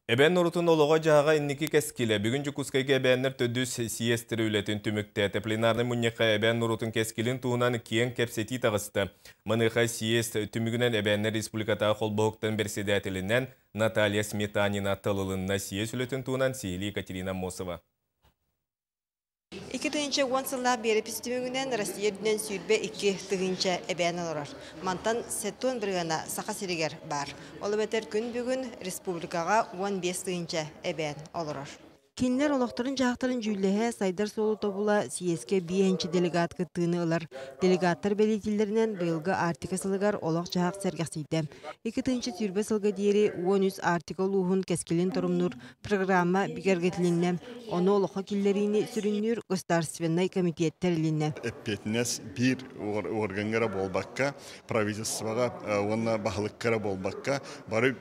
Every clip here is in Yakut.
Эбээн норуотун олоҕо-дьаһаҕа инники кэскилэ. Бүгүн Дьокуускайга эбээннэр төрдүс съезтэрэ үлэтин түмүктээтэ. Пленарнай мунньахха эбээн норуотун кэскилин туһунан киэҥ кэпсэтии таҕыста. Маныаха съезд түмүгүнэн эбээннэр республикатааҕы холбоһуктан бэрэссэдээтэлинэн Наталья Сметанина талылынна. Съезд үлэтин туһунан сиһилии Екатерина Аммосова. 2010 сыллаах биэрэпис түмүгүнэн Россия үрдүнэн 22 000 эбээн олорор. Мантан 70 бырыһыана Саха сиригэр баар. Ол эбэтэр күн бүгүн республикаҕа 15 000 эбээн олорор. Кинилэр олохторун-дьаһахтарын дьүүллэһэ, сайдар суолу тобула съезкэ биэһинчи делегат кыттыыны ылар. Делегаттар бэлиэтииллэринэн, быйылгы Арктика сылыгар олох-дьаһах сэргэхсийдэ. 2020 сылга диэри 13 Арктика улууһун кэскилин торумнуур программа бигэргэтилиннэ. Ону олоххо киллэриини сүрүннүүр Государственнай комитет тэрилиннэ. Эппиэтинэс биир органҥа эрэ буолбакка, правительствоҕа уонна баһылыкка эрэ буолбакка, бары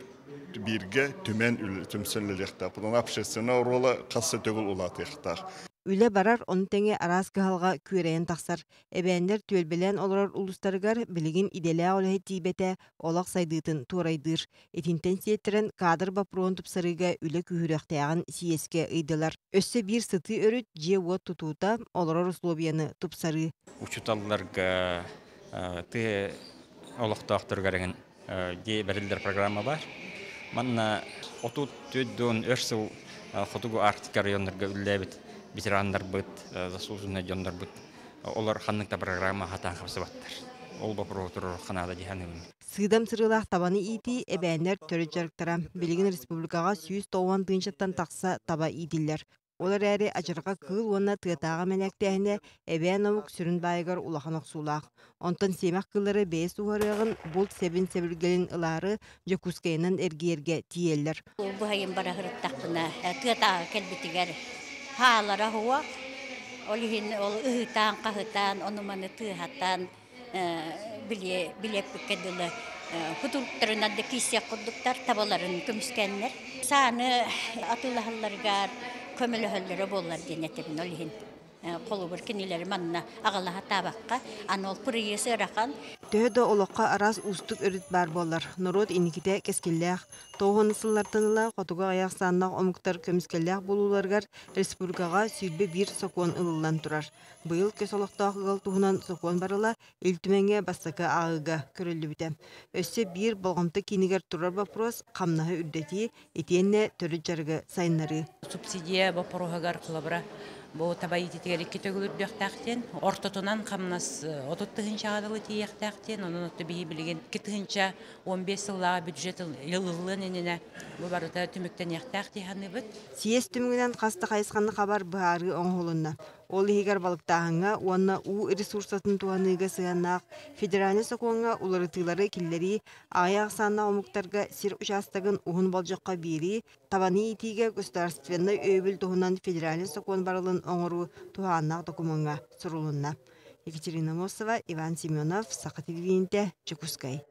бииргэ түмэн түмсэн үлэлиэхтээх. Потом общественный оруола хас да төгүл улаатыахтаах. Үлэ барар, ону тэҥэ араас кыһалҕа күөрэйэн тахсар. Эбээннэр түөлбэлээн олорор улуустарыгар билигин идэлээх үлэһит тиийбэтэ олох сайдыытын туорайдыыр. Итинтэн сиэттэрэн кадр боппуруоһун тупсарыыга үлэ күүһүрүөхтээҕин съезкэ ыйдылар. Өссө биир сытыы өрүт дьиэ-уот тутуута, олорор условияны тупсарыы. Учууталларга, тыа олохтоохторугар дьиэ бэриллэр программа бар. Манна 34 өр сыл хотугу Арктика районнарга үлэлээбит ветераннарбыт, заслуженный дьоннорбут, олор ханнык да программа хатаан хапсыбаттар. Ол вопрос ханаада диһаныбын. Сыыдам сырыылаах табаны иитии эбээннэр төрүт дьарыктара. Билигин республикаҕа 190 тыһыынчаттан тахса таба иитиллэр. Ол эрээри адьырҕа кыыл уонна тыатааҕы мэнээктээһинэ эбээн омук сүрүн баайыгар улахан охсуулаах. Онтон сиэмэх кыыллары бэйэ сууһарыаҕын булт сэбин сэбиргэлин ылаары Дьокуускайынан эргийэргэ тиийэллэр. Быһайын бара сырыттахпына тыатааҕы кэлбитигэр хаалара суох. Ол иһин ол ыһытаан, хаһытаан, ону-маны тыаһатан билиэ билиэппиккэ дылы кутуруктарынан да киирсиэх курдуктар табаларын көмүскээннэр. Сааны атыылаһалларыгар көмөлөһөллөрө буоллар диэн этэбин ол иһин. Холобур кинилэри манна аҕалаһа таабакка, аны ол пырыйы сыарахан. Төһө да олоххо араас уустук өрүт баар буоллар, норуот инникитэ кэскиллээх. Тоҕуһун сыллартан ыла хотугу аҕыйах ахсааннаах омуктар көмүскэллээх буолууларыгар республикаҕа 21 сокуон ылыллан турар. Быйыл көс олохтоох ыал туһунан сокуон барыла Ил Түмэҥҥэ бастакы ааҕыыга көрүллүбүтэ. Өссө биир болҕомто киинигэр турар вопрос хамнаһы үрдэтии, итиэннэ төрүт дьарыгы сайыннарыы. Субсидия боппуруоһугар холобура бу таба иитиитигэр икки төгүл үрдүөхтээх ортотунан хамнас 30 тыһыынчаҕа дылы тиийиэхтээх диэн, онон отто биһи билигин 2015 сыллааҕы бюджет ылыллыан иннинэ бу барыта түмүктэниэхтээх дии саныыбыт. Съезд түмүгүнэн хас да хайысханы хабар быһаарыы оҥоһулунна. Ол иһигэр балыктааһыҥҥа уонна уу ресурсатын туһаныыга сыһыаннаах федеральнай сокуоҥҥа уларытыылары киллэрии, аҕыйах ахсааннаах омуктарга сир учаастагын уһун болдьоххо биэрии, табаны иитиигэ государственнай өйөбүл туһунан федеральнай сокуон барылын оҥоруу туһааннаах докумуоҥҥа сурулунна. Екатерина Мосова, Иван Семенов, Саха телевидениетэ, Дьокуускай.